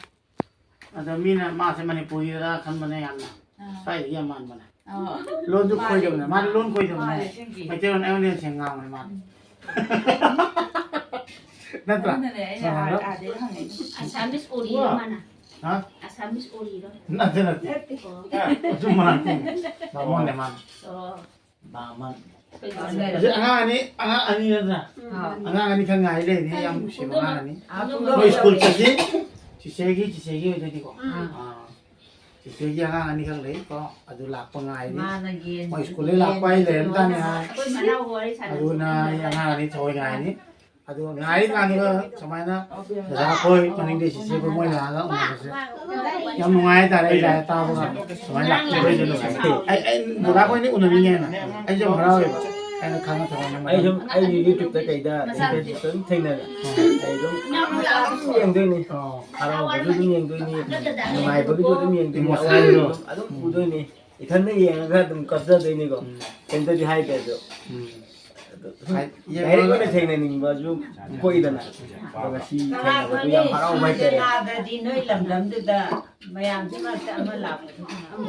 ꯑꯗꯣ ꯃꯤꯅ ꯃꯥꯁꯦ ꯃꯅꯤꯄꯨꯔꯤꯔ ꯈꯟꯕꯅꯦ ꯌꯥꯝꯅ꯫ ꯑꯥ꯫ ꯁ꯭ꯋꯥꯏꯗꯒꯤ ꯌꯥꯝ ꯃꯥꯟꯕꯅꯦ꯫ ꯑꯣ꯫ ꯂꯣꯟꯁꯨ ꯃꯥꯅꯦ꯫ ꯈꯣꯏꯗꯕꯅꯦ, ꯃꯥꯗꯤ ꯂꯣꯟ ꯈꯣꯏꯗꯕꯅꯦ꯫ ꯃꯥꯅꯦ, ꯑꯁꯦꯡꯀꯤ꯫ ꯃꯩꯇꯩꯂꯣꯟ ꯑꯩꯉꯣꯟꯗ ꯍꯦꯟꯅ ꯁꯦꯡꯅ ꯉꯥꯡꯕꯅꯦ ꯃꯥꯗꯤ꯫ ꯎꯝ꯫ ꯅꯠꯇ꯭ꯔꯥ? ꯑꯗꯨꯅꯅꯦ ꯑꯩꯅ ꯑꯥ, ꯑꯥ, ꯑꯥꯗꯩ ꯍꯪꯉꯛꯏꯅꯦ꯫ ꯑꯁꯥꯃꯤꯁ ꯑꯣꯔꯤꯔꯣ ꯃꯥꯅ? ꯍꯥ? ꯑꯁꯥꯃꯤꯁ ꯑꯣꯔꯤꯔꯣ? ꯅꯠꯇꯦ, ꯅꯠꯇꯦ꯫ ꯑꯣ꯫ ꯑꯗꯨꯝ ꯃꯥꯟꯅ ꯇꯣꯡꯉꯦ꯫ ꯕꯥꯃꯣꯟꯅꯦ ꯃꯥꯅ꯫ ꯑꯣ꯫ ꯕꯥꯃꯟ꯫ ꯀꯩꯅꯣ? ꯍꯧꯖꯤꯛ ꯑꯉꯥꯡ ꯑꯅꯤ, ꯑꯉꯥꯡ ꯑꯅꯤ ꯅꯠꯇ꯭ꯔꯥ? ꯑꯥ꯫ ꯑꯉꯥꯡ ꯑꯅꯤ ꯈꯛ ꯉꯥꯏ ꯂꯩꯔꯦ, ꯌꯥꯝ ꯅꯨꯡꯁꯤꯕ ꯑꯉꯥꯡ ꯑꯅꯤ꯫ ꯑꯥ, ꯃꯣꯏ ꯁ꯭ꯀꯨꯜ ꯆꯠꯈꯤ꯫ ꯆꯤꯆꯦꯒꯤ, ꯆꯤꯆꯦꯒꯤ ꯑꯣꯏꯗꯣꯏꯅꯤꯀꯣ꯫ ꯎꯝ꯫ ꯑꯥ꯫ ꯆꯤꯆꯦꯒꯤ ꯑꯉꯥꯡ ꯑꯅꯤꯈꯛ ꯂꯩꯀꯣ, ꯑꯗꯨ ꯂꯥꯛꯄ ꯉꯥꯏꯔꯤ꯫ ꯃꯥꯅ ꯌꯦꯟ-, ꯃꯣꯏ ꯁ꯭ꯀꯨꯜꯗꯩ ꯌꯦꯟ ꯂꯥꯛꯄ ꯍꯥꯏ ꯂꯩꯔꯝ ꯇꯥꯅꯤ ꯍꯥꯏ꯫ ꯑꯩꯈꯣꯏ ꯃꯅꯥꯎ ꯋꯥꯔꯤ ꯁꯥꯟꯅꯁꯤ꯫ ꯑꯗꯨꯅ ꯑꯩ ꯑꯉꯥꯡ ꯑꯅꯤ ꯊꯑꯣꯏ ꯉꯥꯏꯔꯤ꯫ ꯑꯗꯨ ꯉꯥꯏꯔꯤ ꯀꯥꯟꯗꯨꯗ ꯁꯨꯃꯥꯏꯅ ꯗꯗꯥ ꯑꯩꯈꯣꯏ ꯃꯅꯤꯡꯗꯩ ꯆꯤꯆꯦ ꯑꯩꯈꯣꯏ ꯃꯣꯏ ꯂꯥꯛꯑꯒ ꯎꯅꯕꯁꯦ ꯌꯥꯝ ꯅꯨꯡꯉꯥꯏ ꯍꯥꯏꯇꯥꯔꯦ꯫ ꯑꯩ ꯂꯥꯏꯔꯤꯛ ꯇꯥꯕꯒ ꯁꯨꯃꯥꯏꯅ ꯂꯥꯛꯄꯁꯦ ꯑꯩ, ꯑꯩ ꯗꯗꯥ ꯑꯩꯈꯣꯏꯅꯤ ꯎꯅꯅꯤꯡꯉꯦꯅ ꯑꯩꯁꯨ ꯌꯥꯝ ꯍꯔꯥꯎꯋꯦꯕ꯫ ꯑꯩꯅ ꯈꯪꯅ ꯊꯝꯃꯝꯃꯦ ꯑꯩ ꯃꯥꯁꯦ꯫ ꯁꯨꯝ ꯑꯩꯒꯤ YouTube-ꯇ ꯀꯩꯗ ꯃꯁꯥ ꯑꯗꯨꯝ ꯊꯦꯡꯅꯔꯦ꯫ ꯑꯩ ꯑꯗꯨꯝ, ꯑꯗꯨꯝ ꯌꯦꯡꯗꯣꯏꯅꯤ꯫ ꯑꯣ꯫ ꯍꯔꯥꯎꯕꯁꯨ ꯑꯗꯨꯝ ꯌꯦꯡꯗꯣꯏꯅꯤ, ꯅꯨꯡꯉꯥꯏꯕꯒꯤꯁꯨ ꯑꯗꯨꯝ ꯌꯦꯡꯗꯣꯏꯅꯤ, emotion-ꯗꯣ꯫ ꯑꯋꯥꯕꯒꯤꯁꯨ ꯑꯗꯨꯝ ꯎꯝ꯫ ꯎꯗꯣꯏꯅꯤ꯫ ꯏꯊꯟꯗ ꯌꯦꯡꯉꯒ ꯑꯗꯨꯝ ꯀꯞꯆꯗꯣꯏꯅꯤꯀꯣ꯫ ꯎꯝ꯫ ꯀꯩꯝꯇꯗꯤ ꯍꯥꯏꯗꯦ ꯑꯗꯣ꯫ ꯎꯝ꯫ ꯑꯗꯨ ꯗꯥꯏꯔꯦꯛ ꯑꯣꯏꯅ ꯊꯦꯡꯅꯅꯤꯡꯕꯁꯨ ꯄꯣꯛꯏꯗꯅ꯫ ꯑꯗꯣ ꯉꯁꯤ ꯊꯦꯡꯅꯕꯗꯨ ꯌꯥꯝ ꯍꯔꯥꯎꯕ ꯍꯥꯏꯇꯥꯔꯦ꯫ ꯅꯥꯗ꯭ꯔꯗꯤ ꯅꯣꯏ ꯂꯝꯗꯝꯗꯨꯗ ꯃꯌꯥꯝꯁꯤ ꯃꯔꯛꯇ ꯑꯃ ꯂꯥꯛꯄꯗꯨ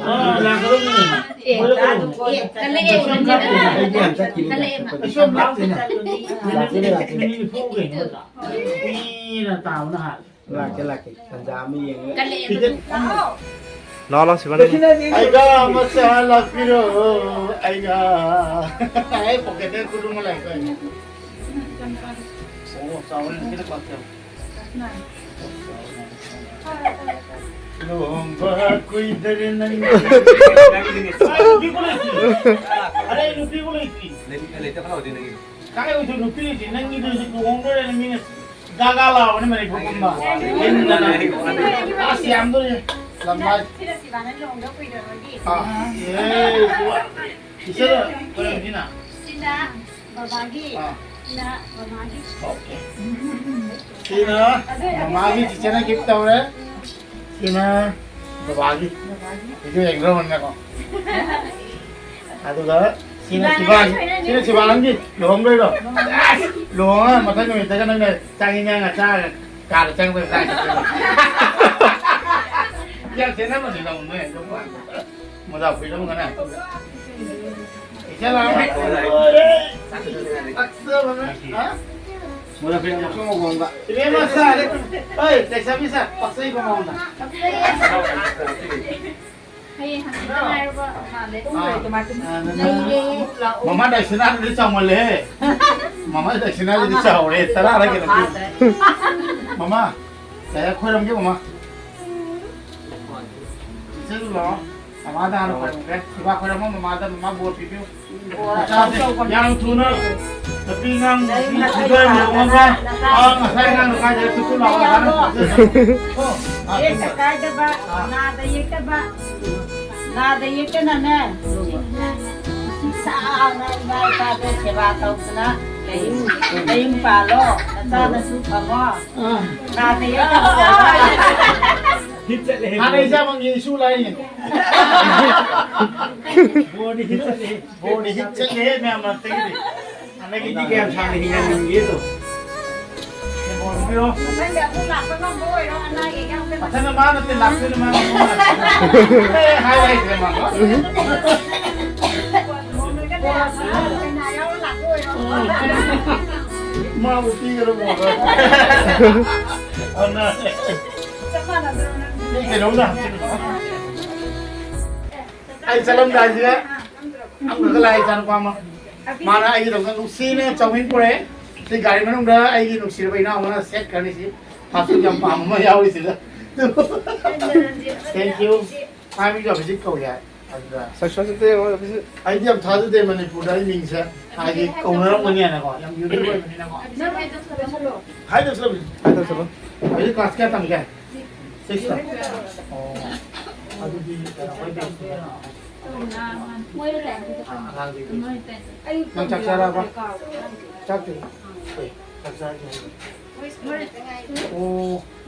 ꯑꯥ, ꯂꯥꯛꯀꯗꯧꯅꯤꯅꯦ꯫ ꯑꯦ, ꯃꯣꯏꯗ ꯀꯩꯅꯣ ꯑꯦ, ꯀꯜꯂꯛꯑꯦ, ꯀꯜꯂꯛꯑꯦ꯫ ꯑꯩꯗꯤ ꯌꯥꯝ ꯆꯠꯈꯤꯅꯤ꯫ ꯀꯜꯂꯛꯑꯦ꯫ ꯑꯩꯁꯨ ꯌꯥꯝ ꯂꯥꯛꯇꯦ꯫ ꯂꯥꯛꯇꯦ, ꯂꯥꯛꯇꯦ꯫ ꯃꯤꯅꯤꯠ ꯅꯤꯐꯨ ꯀꯩꯅꯣ ꯅꯠꯇ꯭ꯔꯥ? ꯃꯤꯅ ꯇꯥꯕꯅ ꯍꯥꯜꯂꯦ꯫ ꯂꯥꯛꯀꯦ, ꯂꯥꯛꯀꯦ꯫ ꯇꯟꯖꯥ ꯑꯃ ꯌꯦꯡꯉꯒ꯫ ꯀꯜꯂꯛꯑꯦ꯫ ꯂꯥꯛꯑꯣ, ꯂꯥꯛꯑꯣ, ꯁꯤꯕꯥꯅ꯫ ꯑꯩꯒ ꯃꯆꯥ ꯂꯥꯛꯄꯤꯔꯣ, ꯑꯩꯒ꯫ ꯑꯩ ꯄꯣꯀꯦꯠꯇ ꯈꯨꯗꯨꯝ ꯑꯃ ꯂꯩꯀꯣ꯫ ꯑꯣ, ꯆꯥꯎꯔꯦ, ꯈꯤꯇꯪ ꯂꯥꯛꯀꯦ꯫ ꯂꯨꯍꯣꯡꯕ ꯀꯨꯏꯗꯔꯦ ꯅꯪ꯫ ꯑꯩ ꯅꯨꯄꯤꯕꯨ ꯂꯩꯇ꯭ꯔꯤ꯫ ꯑꯔꯦ, ꯑꯩ ꯅꯨꯄꯤꯕꯨ ꯂꯩꯇ꯭ꯔꯤ꯫ ꯂꯩꯇ-, ꯂꯩꯇꯕ ꯂꯥꯎꯗꯦ ꯅꯪꯒꯤꯗꯣ꯫ ꯀꯥꯏ ꯑꯣꯏꯗꯣꯏ ꯅꯨꯄꯤ ꯂꯩꯇ꯭ꯔꯤ? ꯅꯪꯒꯤꯗꯨ ꯍꯧꯖꯤꯛ ꯂꯨꯍꯣꯡꯗꯣꯔꯦꯅ ꯃꯤꯅ ꯒꯥꯒꯥ ꯂꯥꯎꯕꯅꯤ ꯃꯅꯤꯄꯨꯔ ꯄꯨꯝꯕ꯫ ꯏꯟꯗꯅ꯫ ꯑꯁ, ꯌꯥꯝꯗꯣꯔꯦ꯫ ꯂꯝꯂꯥꯏ꯫ ꯁꯤꯗ ꯁꯤꯕꯥꯅ ꯂꯨꯍꯣꯡꯗꯧ ꯀꯨꯏꯗ꯭ꯔꯕꯒꯤ꯫ ꯑꯥ, ꯑꯦ, ꯏꯆꯦ, ꯀꯩꯅꯣꯁꯤꯅ? ꯁꯤꯅ ꯕꯕꯥꯒꯤ꯫ ꯑꯥ꯫ ꯁꯤꯅ ꯃꯃꯥꯒꯤ꯫ ꯑꯣꯀꯦ꯫ ꯁꯤꯅ ꯃꯃꯥꯒꯤ ꯆꯤꯆꯦꯅ gift ꯇꯧꯔꯦ꯫ ꯁꯤꯅ ꯕꯕꯥꯒꯤ꯫ ꯕꯕꯥꯒꯤ꯫ Video ꯌꯦꯡꯗ꯭ꯔꯣ ꯍꯪꯉꯦꯀꯣ꯫ ꯑꯗꯨꯒ ꯁꯤꯅ ꯁꯤꯕꯥꯒꯤ꯫ ꯁꯤꯅ ꯁꯤꯕꯥꯅꯪꯒꯤ ꯂꯨꯍꯣꯡꯗꯣꯏꯔꯣ? ꯂꯨꯍꯣꯡꯉ ꯃꯊꯪ ꯅꯨꯃꯤꯠꯇꯒ ꯅꯪꯅ ꯆꯥꯛ ꯏꯟꯖꯥꯡꯒ ꯆꯥꯔꯒ ꯀꯥꯗ ꯆꯪꯉꯒ ꯆꯥꯛ ꯏꯟꯖꯥꯡ ꯆꯥꯔꯒ꯫ ꯌꯥꯝ ꯈꯦꯠꯅꯕꯅꯤ ꯂꯧꯅ ꯑꯗꯨꯝ꯫ ꯃꯣꯖꯥ ꯐꯨꯔꯤꯠ ꯑꯃꯒꯅꯦ꯫ ꯏꯆꯦ ꯂꯥꯛꯑꯣ꯫ ꯄꯛꯆꯕꯅ꯫ ꯍꯥ? ꯃꯣꯖꯥ ꯐꯨꯔꯤꯠ ꯑꯃ꯫ ꯏꯕꯦꯝꯃ ꯁꯥꯔꯦ꯫ ꯑꯩ ꯂꯩꯁꯥꯕꯤ ꯁꯥꯔꯦ꯫ ꯄꯛꯆꯩꯀꯣ ꯃꯉꯣꯟꯗ꯫ ꯍꯌꯦꯡ ꯍꯪꯆꯤꯠꯇ ꯉꯥꯏꯔꯕ ꯃꯥꯜꯂꯦ꯫ ꯑꯥ, ꯑꯥ, ꯅꯪ, ꯅꯪ, ꯂꯩꯔꯦ꯫ ꯃꯃꯥ ꯗꯥꯏꯁꯅꯥꯗꯨꯗꯤ ꯆꯥꯎꯃꯜꯂꯦꯍꯦ꯫ ꯃꯃꯥ ꯗꯥꯏꯁꯅꯥꯗꯨꯗꯤ ꯆꯥꯎꯔꯦ꯫ ꯇꯔꯥꯔ ꯀꯩꯅꯣ ꯄꯤ-, ꯃꯃꯥ, ꯀꯌꯥ ꯈꯣꯏꯔꯝꯒꯦ ꯃꯃꯥ? ꯏꯆꯦꯁꯨ ꯂꯥꯛꯑꯣ꯫ ꯃꯃꯥꯗ ꯍꯥꯟꯅ ꯈꯣꯏꯔꯝꯒꯦ꯫ ꯏꯕꯥ ꯈꯣꯏꯔꯝꯃꯣ ꯃꯃꯥꯗ, ꯃꯃꯥ ꯕꯣꯔ ꯄꯤꯕꯤꯌꯨ꯫ ꯃꯆꯥꯁꯦ ꯌꯥꯝ ꯊꯨꯅ ꯅꯨꯄꯤ ꯑꯉꯥꯡ ꯅꯨꯄꯤ ꯊꯤꯕ ꯌꯧꯅꯕ꯫ ꯑꯥ, ꯉꯁꯥꯏ ꯑꯉꯥꯡꯗꯣ ꯀꯥꯏꯗ ꯇꯨ ꯇꯨ ꯂꯥꯎꯕ ꯍꯥꯟꯅ ꯄꯨꯊꯣꯛꯆꯁꯅꯨ꯫ ꯀꯣ? ꯑꯥ, ꯌꯦꯠꯇ ꯀꯥꯏꯗꯕ, ꯑꯥ꯫ ꯅꯥꯗ ꯌꯦꯛꯇꯕ, ꯅꯥꯗ ꯌꯦꯛꯇꯅꯅꯦ, ꯁꯥꯡꯅ ꯏꯃꯥ ꯏꯄꯥꯗ ꯁꯦꯕꯥ ꯇꯧꯗꯅ ꯅꯌꯨꯝ, ꯅꯌꯨꯝ ꯄꯥꯜꯂꯣ, ꯅꯆꯥ ꯅꯁꯨ ꯐꯪꯉꯣ꯫ ꯑꯥ꯫ ꯅꯥꯗ ꯌꯦꯛꯇꯕ꯫ ꯍꯤꯠ ꯆꯠꯂꯦ꯫ ꯍꯥꯟꯅ ꯏꯆꯥꯃꯛ ꯌꯦꯡꯁꯨ ꯂꯥꯏ ꯌꯦꯡꯉꯣ꯫ ꯕꯣꯔꯗꯤ ꯍꯤꯠ ꯆꯠꯂꯦ꯫ ꯕꯣꯔꯗꯤ ꯍꯤꯠ ꯆꯠꯂꯦ ꯃꯌꯥꯝ ꯃꯔꯛꯇꯒꯤꯗꯤ꯫ ꯍꯟꯗꯛꯀꯤꯗꯤ ꯀꯌꯥꯝ ꯁꯥꯡꯅ ꯍꯤꯡꯍꯟꯅꯤꯡꯒꯦꯗꯣ? ꯁꯦꯝꯍꯧꯔꯣ꯫ ꯃꯊꯪꯗ ꯑꯃꯨꯛ ꯂꯥꯛꯄ ꯉꯝꯕ ꯑꯣꯏꯔꯣ, ꯑꯅꯥ ꯑꯌꯦꯛ ꯌꯥꯎꯗꯅ꯫ ꯃꯊꯪꯗ ꯃꯥ ꯅꯠꯇꯦ ꯂꯥꯛꯇꯣꯏꯅꯦ, ꯃꯥ ꯃꯄꯨ ꯅꯠꯇꯦ꯫ ꯑꯦ, ꯍꯥꯏꯕ ꯍꯩꯇ꯭ꯔꯦ ꯃꯥ꯫ ꯂꯨꯍꯣꯡꯗꯣꯏꯒ ꯂꯩꯔꯝꯃꯣ, ꯀꯩꯅꯥ ꯌꯥꯎꯔ ꯂꯥꯛꯄ ꯑꯣꯏꯔꯣ꯫ ꯃꯥꯕꯨ ꯄꯤꯒꯗꯕ ꯑꯣꯏꯔꯣ꯫ ꯑꯣꯟꯅꯔꯦ꯫ ꯆꯞ ꯃꯥꯟꯅꯗ꯭ꯔꯣ ꯅꯪ? ꯃꯤ ꯀꯩꯅꯣꯝꯗ ꯍꯥꯞꯆꯤꯜꯂꯣ꯫ ꯑꯩ ꯆꯠꯂꯝꯗꯥꯏꯁꯤꯗ ꯑꯃꯈꯛ ꯂꯥꯛꯑꯦ, ꯏꯆꯥꯅꯨꯄꯥ ꯑꯃ꯫ ꯃꯥꯅ ꯑꯩꯒꯤꯗꯃꯛꯇ ꯅꯨꯡꯁꯤꯅ ꯆꯧꯃꯤꯟ ꯄꯨꯔꯛꯑꯦ꯫ ꯁꯤ ꯒꯥꯔꯤ ꯃꯅꯨꯡꯗ ꯑꯩꯒꯤ ꯅꯨꯡꯁꯤꯔꯕ ꯏꯅꯥꯎ ꯑꯃꯅ ꯁꯦꯠꯈ꯭ꯔꯅꯤ ꯁꯤ꯫ ꯐꯥꯁ ꯐꯨꯗ ꯌꯥꯝ ꯄꯥꯝꯕ ꯑꯃ ꯌꯥꯎꯔꯤꯁꯤꯗ꯫ Thank you꯫ ꯃꯥꯏ ꯃꯤꯡꯗꯣ ꯑꯚꯤꯖꯤꯠ ꯀꯧꯏ ꯍꯥꯏ꯫ ꯑꯗꯨꯗ ꯁꯛꯁꯦꯁ ꯑꯝꯇ ꯌꯦꯡꯉꯣ, ꯑꯚꯤꯖꯤꯠ꯫ ꯑꯩꯗꯤ ꯌꯥꯝ ꯊꯥꯖꯗꯦ ꯃꯅꯤꯄꯨꯔꯗ ꯑꯩ ꯃꯤꯡꯁꯦ ꯍꯥꯏꯗꯤ ꯀꯧꯅꯔꯝꯒꯅꯤ ꯍꯥꯏꯅꯀꯣ꯫ ꯌꯥꯝ ꯌꯨꯅꯤꯛ ꯑꯣꯏꯕꯅꯤꯅꯀꯣ꯫ ꯅꯪ ꯍꯥꯏꯗꯣꯛꯆꯔꯣ꯫ ꯍꯥꯏꯗꯣꯛꯆꯔꯣ꯫ ꯍꯥꯏꯗꯣꯛꯆꯔꯣ꯫ ꯍꯧꯖꯤꯛ ꯀ꯭ꯂꯥꯁ ꯀꯌꯥ ꯇꯝꯒꯦ? ꯁꯤꯛꯁꯇ? ꯑꯣ꯫ ꯑꯗꯨꯗꯤ ꯀꯩꯅꯣ, ꯑꯩꯈꯣꯏ ꯕꯦꯁꯅꯤꯅ꯫ ꯑꯥ, ꯑꯉꯥꯡꯗꯤ ꯕꯦꯁ꯫ ꯅꯪ ꯆꯥꯛ ꯆꯥꯔꯕ? ꯆꯥꯛꯇꯤ? ꯑꯦ, ꯆꯥꯛ ꯆꯥꯔꯗꯤ ꯍꯥꯏꯌꯨ꯫ ꯑꯣ꯫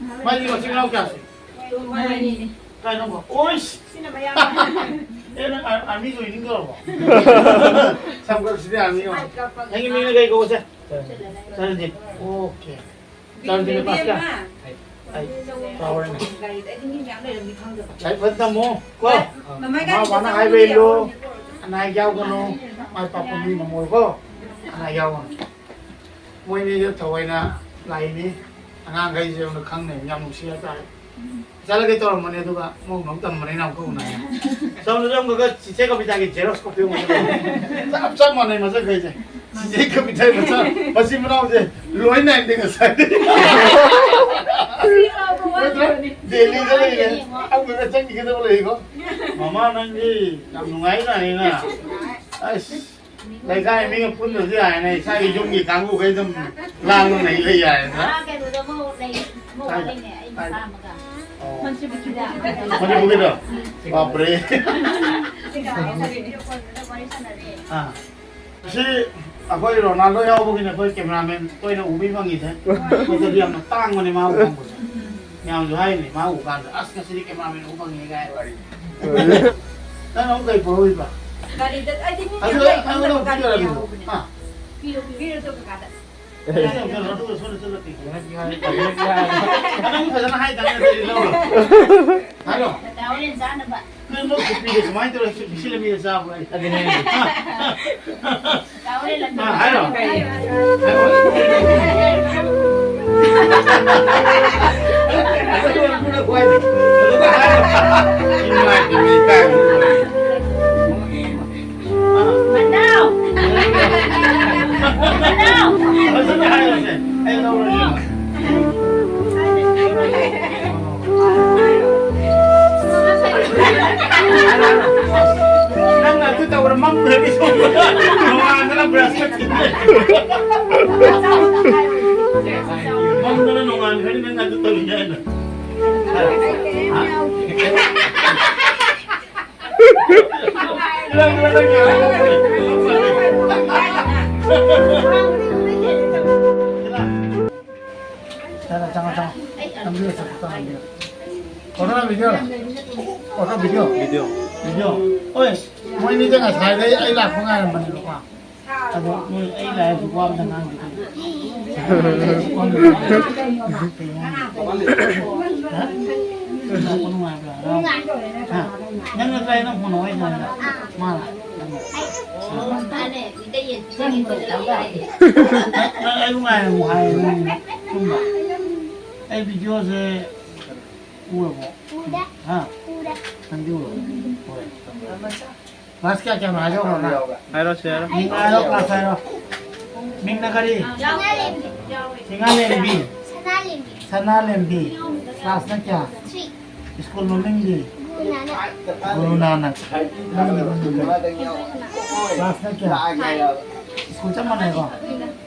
ꯃꯥꯗꯤ ꯃꯆꯤꯟ ꯃꯅꯥꯎ ꯀꯌꯥ ꯁꯨꯏ? ꯀꯥꯏꯅꯣ? ꯑꯣꯏꯁ! ꯑꯦ, ꯅꯪ ꯑꯥꯔ-, ꯑꯥꯔꯃꯤ ꯖꯣꯏꯅꯤꯡ ꯇꯧꯔꯕꯣ? ꯁꯝꯀꯛꯁꯤꯗꯤ ꯑꯥꯔꯃꯤ ꯑꯣꯏ꯫ ꯅꯪꯒꯤ ꯃꯤꯡꯅ ꯀꯩ ꯀꯧꯕꯁꯦ? ꯆꯔꯟꯖꯤꯠ꯫ ꯑꯣꯀꯦ꯫ ꯆꯔꯟꯖꯤꯠꯅ ꯀ꯭ꯂꯥꯁ ꯀꯌꯥ? ꯑꯩ ꯀꯥꯎꯔꯦꯅꯦ꯫ ꯂꯥꯏꯔꯤꯛ ꯐꯖꯅ ꯇꯝꯃꯣ, ꯀꯣ? ꯃꯃꯥ ꯕꯕꯥꯅ ꯍꯥꯏꯕ ꯏꯜꯂꯨ꯫ ꯑꯅꯥ ꯑꯌꯦꯛ ꯌꯥꯎꯒꯅꯨ꯫ ꯃꯥꯏ ꯄꯥꯛꯄ ꯃꯤ ꯉꯝꯃꯣꯏꯀꯣ? ꯑꯅꯥ ꯑꯌꯦꯛ ꯌꯥꯎꯒꯅꯨ꯫ ꯃꯣꯏꯅꯤꯁꯦ ꯊꯑꯣꯏꯅ ꯂꯥꯛꯏꯅꯤ꯫ ꯑꯉꯥꯡꯈꯩꯁꯦ ꯑꯩꯉꯣꯟꯗ ꯈꯪꯅꯩ, ꯌꯥꯝ ꯅꯨꯡꯁꯤ ꯍꯥꯏꯇꯥꯔꯦ꯫ ꯆꯠꯂꯒꯦ ꯇꯧꯔꯝꯕꯅꯦ, ꯑꯗꯨꯒ ꯃꯧꯅ ꯑꯃꯨꯛ ꯇꯝꯕꯅꯤꯅ ꯑꯃꯨꯛꯀ ꯎꯅꯔꯦ꯫ ꯁꯣꯝꯗꯁꯨ ꯑꯃꯨꯛꯀ ꯆꯤꯆꯦ ꯀꯕꯤꯇꯥꯒꯤ ꯖꯦꯔꯣꯛꯁ ꯀꯣꯄꯤ ꯑꯃꯨꯛ ꯆꯞ ꯆꯞ ꯃꯥꯟꯅꯩ ꯃꯁꯛꯈꯩꯁꯦ꯫ ꯆꯤꯆꯦ ꯀꯕꯤꯇꯥꯒꯤ ꯃꯆꯥ, ꯃꯆꯤꯟ ꯃꯅꯥꯎꯁꯦ ꯂꯣꯏ ꯅꯥꯏꯗꯦ ꯉꯁꯥꯏꯗꯤ꯫ ꯅꯠꯇ꯭ꯔꯥ? ꯗꯦꯜꯂꯤꯗ ꯂꯩꯔꯦ꯫ ꯑꯃꯨꯛꯀ ꯆꯪꯈꯤꯒꯗꯕ ꯂꯩꯀꯣ꯫ ꯃꯃꯥ, ꯅꯪꯗꯤ ꯌꯥꯝ ꯅꯨꯡꯉꯥꯏ ꯖꯥꯠꯅꯤꯅ꯫ ꯑꯁ꯫ ꯂꯩꯀꯥꯏ ꯃꯤꯒ ꯄꯨꯟꯗ꯭ꯔꯁꯨ ꯌꯥꯔꯦꯅꯦ, ꯏꯁꯥꯒꯤ ꯌꯨꯝꯒꯤ ꯀꯥꯡꯕꯨꯈꯩ ꯑꯗꯨꯝ ꯂꯥꯡꯅ ꯂꯩ, ꯂꯩ ꯌꯥꯔꯦꯅ꯫ ꯑꯥ, ꯀꯩꯅꯣꯗ ꯑꯃ ꯂꯩ, ꯑꯃ ꯀꯥꯏꯗ? ꯂꯩꯅꯦ, ꯑꯩ ꯃꯆꯥ ꯀꯥꯏꯗ? ꯑꯃꯒ꯫ ꯑꯣ꯫ ꯃꯅꯤꯄꯨꯔꯒꯤꯗꯣ? ꯕꯥꯞꯔꯦ꯫ ꯁꯤꯒ ꯑꯩ ꯉꯁꯥꯏ video call ꯗ ꯋꯥꯔꯤ ꯁꯥꯟꯅꯔꯦ꯫ ꯑꯥ꯫ ꯁꯤ ꯑꯩꯈꯣꯏ ꯔꯣꯅꯥꯜꯗꯣ ꯌꯥꯎꯕꯒꯤꯅꯦ ꯑꯩꯈꯣꯏ cameraman ꯇꯣꯏꯅ ꯎꯕꯤ ꯐꯪꯉꯤꯁꯦ꯫ ꯅꯠꯇ꯭ꯔꯗꯤ ꯌꯥꯝꯅ ꯇꯥꯡꯕꯅꯦ ꯃꯥ ꯎꯕ ꯐꯪꯕꯁꯦ꯫ ꯃꯌꯥꯝꯁꯨ ꯍꯥꯏꯔꯤꯅꯦ, ꯃꯥ ꯎꯕ ꯀꯥꯟꯗ, "ꯑꯁ, ꯉꯁꯤꯗꯤ cameraman ꯎꯕ ꯐꯪꯉꯦ" ꯀꯥꯏ꯫ ꯅꯪ ꯑꯃꯨꯛ ꯀꯩ ꯄꯨꯔꯛꯏꯕ? ꯒꯥꯔꯤꯗ, ꯑꯩꯗꯤ ꯃꯤ ꯑꯗꯨ ꯃꯌꯥꯝ ꯂꯩ, ꯑꯩꯉꯣꯟꯗ ꯅꯪꯅ ꯑꯃꯨꯛ ꯒꯥꯔꯤ ꯄꯤꯔꯛꯑꯗꯤ ꯌꯥꯎꯕꯅꯦ꯫ ꯍꯥ? ꯄꯤꯔꯣ, ꯄꯤꯕꯤꯔꯣ ꯑꯗꯨ ꯀꯀꯥꯗ꯫ ꯑꯗꯨꯒ ꯁꯣꯝꯗ ꯆꯠꯂꯣ, ꯄꯤꯈ꯭ꯔꯣ꯫ ꯅꯪ ꯐꯖꯅ ꯍꯥꯏ ꯇꯥꯔꯦ, ꯑꯗꯨꯗꯤ ꯂꯧꯔꯣ꯫ ꯍꯥꯏꯔꯣ꯫ ꯗꯇꯥ ꯍꯣꯔꯦꯟ ꯆꯥꯅꯕ꯫ ꯅꯣꯏ ꯃꯣꯏ ꯀꯣꯐꯤꯗꯣ ꯁꯨꯃꯥꯏꯅ ꯇꯧꯔ ꯄꯤꯁꯤꯜꯂꯝꯃꯤ ꯆꯥꯕ꯭ꯔꯣ? ꯑꯗꯨꯅꯦ ꯍꯥꯏꯁꯦ꯫ ꯑꯗꯨꯅꯦ꯫ ꯗꯇꯥ ꯍꯣꯔꯦꯟ ꯂꯝꯕꯤ ꯑꯥ, ꯍꯥꯏꯔꯣ꯫ ꯍꯥꯏꯔꯣ꯫ ꯑꯗꯨꯒ ꯍꯥꯏꯔꯣ꯫ ꯅꯨꯡꯉꯥꯏꯇꯦ, ꯃꯤ ꯀꯥꯏ꯫ ꯃꯅꯥꯎ! ꯃꯅꯥꯎ! ꯐꯖꯅ ꯍꯥꯏꯔꯨꯁꯦ꯫ ꯑꯩ ꯂꯧꯔꯒꯦ꯫ ꯅꯪ ꯑꯗꯨ ꯇꯧꯔ ꯃꯪꯗ꯭ꯔꯗꯤ ꯁꯣꯝꯗ ꯅꯣꯡꯉꯥꯟꯗꯅ ꯕ꯭ꯔꯁ ꯇꯧꯊꯣꯛꯑꯦ꯫ ꯃꯪꯗꯅ ꯅꯣꯡꯉꯥꯟꯈ꯭ꯔꯗꯤ ꯅꯪ ꯑꯗꯨ ꯇꯧꯔꯤꯅꯦ ꯍꯥꯏꯅ꯫ ꯍꯥ? ꯆꯪꯉꯣ, ꯆꯪꯉꯣ꯫ ꯅꯝꯕꯤꯌꯨ, ꯆꯪꯉꯣ, ꯅꯝꯕꯤꯌꯨ꯫ ꯐꯣꯇꯣ ꯅꯝꯕꯤꯌꯨ꯫ Photo, video. ꯚꯤꯗꯤꯑꯣ꯫ ꯚꯤꯗꯤꯑꯣ꯫ ꯍꯣꯏ, ꯃꯣꯏꯅꯤꯁꯦ ꯉꯁꯥꯏꯗꯩ ꯑꯩ ꯂꯥꯛꯄ ꯉꯥꯏꯔꯝꯕꯅꯦꯕꯀꯣ꯫ ꯑꯗꯣ ꯃꯣꯏ ꯑꯩ ꯂꯥꯛꯑꯦ ꯍꯧꯖꯤꯛ ꯋꯥ ꯑꯝꯇ ꯉꯥꯡꯗꯦ꯫ ꯍꯥ? ꯅꯨꯡꯉꯥꯏꯕ꯭ꯔꯥ? ꯍꯥ? ꯅꯪ ꯅꯠꯇ꯭ꯔꯥ ꯅꯪ ꯐꯣꯟ ꯋꯥꯔꯤ ꯁꯥꯟꯅꯩꯗꯣ? ꯃꯥꯔꯣ? ꯅꯪ, ꯅꯪ ꯑꯩꯕꯨ ꯉꯥꯏꯔꯝꯃꯣ ꯍꯥꯏꯌꯦ ꯅꯪ ꯁꯨꯝꯕ꯫ ꯑꯩ ꯚꯤꯗꯤꯑꯣꯁꯦ ꯎꯔꯕꯣ? ꯎꯔꯦ꯫ ꯍꯥ? ꯎꯔꯦ꯫ ꯅꯪꯗꯤ ꯎꯔꯕꯣ? ꯎꯔꯦ꯫ ꯀ꯭ꯂꯥꯁ ꯀꯌꯥ ꯀꯌꯥꯅꯣ ꯍꯥꯏꯔꯛꯑꯣ ꯅꯪ꯫ ꯍꯥꯏꯔꯣ, ꯁꯦ, ꯍꯥꯏꯔꯣ꯫ ꯃꯤꯡ ꯍꯥꯏꯔꯣ, ꯀ꯭ꯂꯥꯁ ꯍꯥꯏꯔꯣ꯫ ꯃꯤꯡꯅ ꯀꯔꯤ? ꯁꯅꯥꯂꯦꯝꯕꯤ꯫ ꯁꯤꯡꯉꯥꯂꯦꯝꯕꯤ꯫ ꯁꯅꯥꯂꯦꯝꯕꯤ꯫ ꯁꯅꯥꯂꯦꯝꯕꯤ꯫ ꯀ꯭ꯂꯥꯁꯅ ꯀꯌꯥ? ꯊ꯭ꯔꯤ꯫ ꯁ꯭ꯀꯨꯜ ꯃꯃꯤꯡꯗꯤ? ꯒꯨꯔꯨ ꯅꯥꯅꯛ꯫ ꯒꯨꯔꯨ ꯅꯥꯅꯛ꯫ ꯅꯪꯒꯤ ꯃꯃꯤꯡ ꯀꯔꯤ? ꯀ꯭ꯂꯥꯁꯅ ꯀꯌꯥ? ꯐꯥꯏꯚ꯫ ꯁ꯭ꯀꯨꯜ ꯆꯞ ꯃꯥꯟꯅꯩꯀꯣ?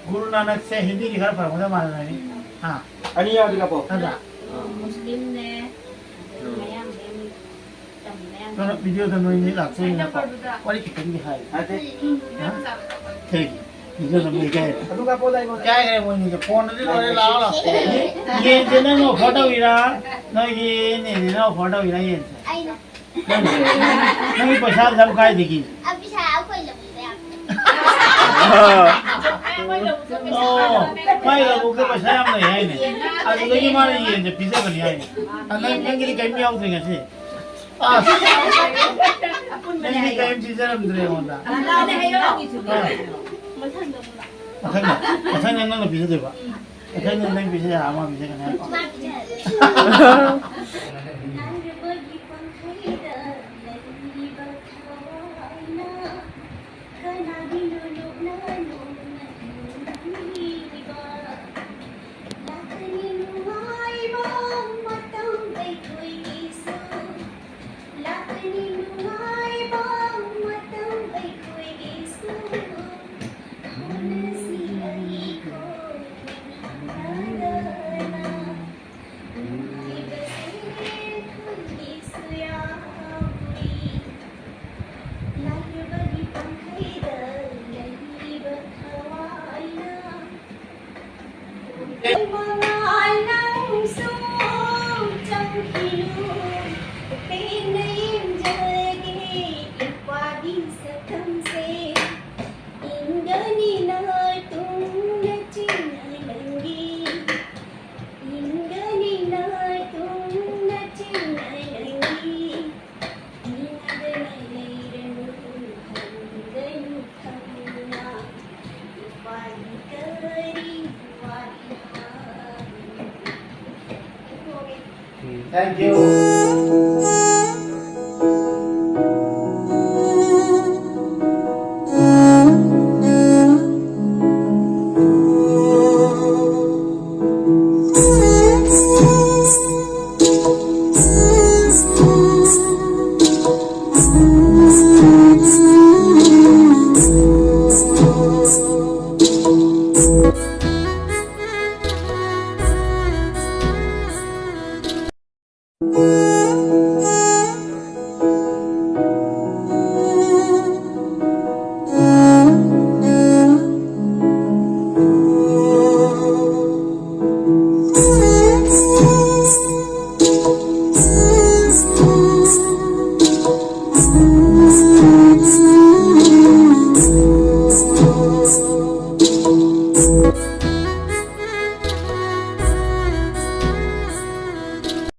ꯒꯨꯔꯨ ꯅꯥꯅꯛꯁꯦ ꯍꯤꯟꯗꯤꯗꯤ ꯈꯔ ꯐꯔꯝꯒꯗꯕ ꯃꯥꯜꯂꯦ꯫ ꯍꯥ? ꯑꯅꯤ ꯌꯥꯎꯔꯗꯤ ꯀꯥꯞꯄꯣ꯫ ꯅꯠꯇ꯭ꯔꯥ? ꯃꯨꯁꯂꯤꯝꯅꯦ, ꯑꯗꯨꯒ ꯃꯌꯥꯡꯅꯦ, ꯃꯤ ꯇꯝꯕ ꯃꯌꯥꯡ꯫ ꯅꯪꯅ ꯚꯤꯗꯤꯑꯣꯗ ꯅꯣꯏꯅꯤ ꯂꯥꯛꯇꯣꯏꯅꯤꯅꯀꯣ, ꯋꯥꯔꯤ ꯈꯤꯇꯪꯗꯤ ꯍꯥꯏ꯫ ꯅꯠꯇꯦ꯫ ꯍꯥ? ꯀꯩꯒꯤ? ꯚꯤꯗꯤꯑꯣꯗ ꯅꯣꯏ ꯏꯀꯥꯏ꯫ ꯑꯗꯨ ꯀꯥꯞꯄꯣ ꯂꯩ, ꯃꯣꯏ꯫ ꯏꯀꯥꯏꯈ꯭ꯔꯦ ꯃꯣꯏꯅꯤꯁꯦ꯫ ꯐꯣꯟꯗꯗꯤ ꯂꯣꯏꯔꯦ, ꯂꯥꯛꯑꯣ, ꯂꯥꯛꯑꯣ꯫ ꯌꯦꯟꯁꯦ ꯅꯪꯅ ꯑꯣꯐꯔ ꯇꯧꯔꯤꯔꯥ? ꯅꯣꯏꯒꯤ ꯅꯦꯅꯦꯅ ꯑꯣꯐꯔ ꯇꯧꯔꯤꯔꯥ ꯌꯦꯟꯁꯦ? ꯑꯩꯅ꯫ ꯅꯪ, ꯅꯪꯒꯤ ꯄꯩꯁꯥ ꯑꯗꯨꯝ ꯀꯥꯏꯗꯒꯤ? ꯑ, ꯄꯩꯁꯥ ꯑꯩꯈꯣꯏ ꯂꯧꯕꯤꯕ ꯌꯥꯕꯅꯤ꯫ ꯑꯣ, ꯃꯥꯏ ꯂꯧꯕꯨꯛꯇ ꯄꯩꯁꯥ ꯌꯥꯝ ꯂꯩ ꯍꯥꯏꯅꯦ꯫ ꯑꯗꯨꯗꯒꯤ ꯃꯥꯅ ꯌꯦꯟꯁꯦ ꯄꯤꯖꯕꯅꯤ ꯍꯥꯏꯅꯦ꯫ ꯑ, ꯅꯪ, ꯅꯪꯒꯤꯗꯤ ꯀꯔꯤꯝ ꯌꯥꯎꯗ꯭ꯔꯤ ꯉꯁꯤ? ꯑꯁ! ꯅꯪꯗꯤ ꯀꯔꯤꯝ ꯄꯤꯖꯔꯝꯗ꯭ꯔꯦ ꯑꯩꯉꯣꯟꯗ꯫ ꯑꯥ꯫ ꯃꯊꯪꯗ, ꯃꯊꯪꯗ ꯅꯪꯅ ꯄꯤꯖꯗꯣꯏꯕ꯫ ꯃꯊꯪꯗ ꯅꯪ ꯄꯤꯖ ꯌꯥꯔ ꯑꯃ ꯄꯤꯖꯒꯅꯤ ꯍꯥꯏꯔꯣ? ꯀꯅꯥꯒꯤꯅꯣ ꯅꯣꯛꯅ ꯅꯣꯛꯅ ꯍꯤꯡꯂꯤꯕ? ꯂꯥꯛꯀꯅꯤ ꯅꯨꯡꯉꯥꯏꯕ ꯃꯇꯝ ꯑꯩꯈꯣꯏꯒꯤꯁꯨ꯫ ꯂꯥꯛꯀꯅꯤ ꯅꯨꯡꯉꯥꯏꯕ ꯃꯇꯝ ꯑꯩꯈꯣꯏꯒꯤꯁꯨ꯫ ꯍꯣꯠꯅꯁꯤ ꯑꯩꯈꯣꯏ ꯍꯟꯊꯗꯅ꯫ ꯅꯨꯡꯉꯥꯏꯕꯁꯦ ꯑꯩꯈꯣꯏꯒꯤꯁꯨ ꯌꯥꯎꯏ꯫ ꯂꯥꯏꯔꯕꯒꯤ ꯄꯪꯈꯩꯗ ꯂꯩꯔꯤꯕ ꯊꯋꯥꯏꯅ꯫ ꯃꯉꯥꯜ ꯅꯪꯁꯨ ꯆꯪꯈꯤꯅꯨ, ꯄꯦꯟꯅ ꯌꯦꯡꯖꯒꯦ ꯏꯄꯥꯒꯤ ꯁꯛꯇꯝꯁꯦ꯫ ꯏꯪꯒꯅꯤ ꯅꯥꯇꯣꯟ ꯅꯆꯤꯟ ꯅꯪꯒꯤ, ꯏꯪꯒꯅꯤ ꯅꯥꯇꯣꯟ ꯅꯆꯤꯟ ꯅꯪꯒꯤ꯫ Thank you.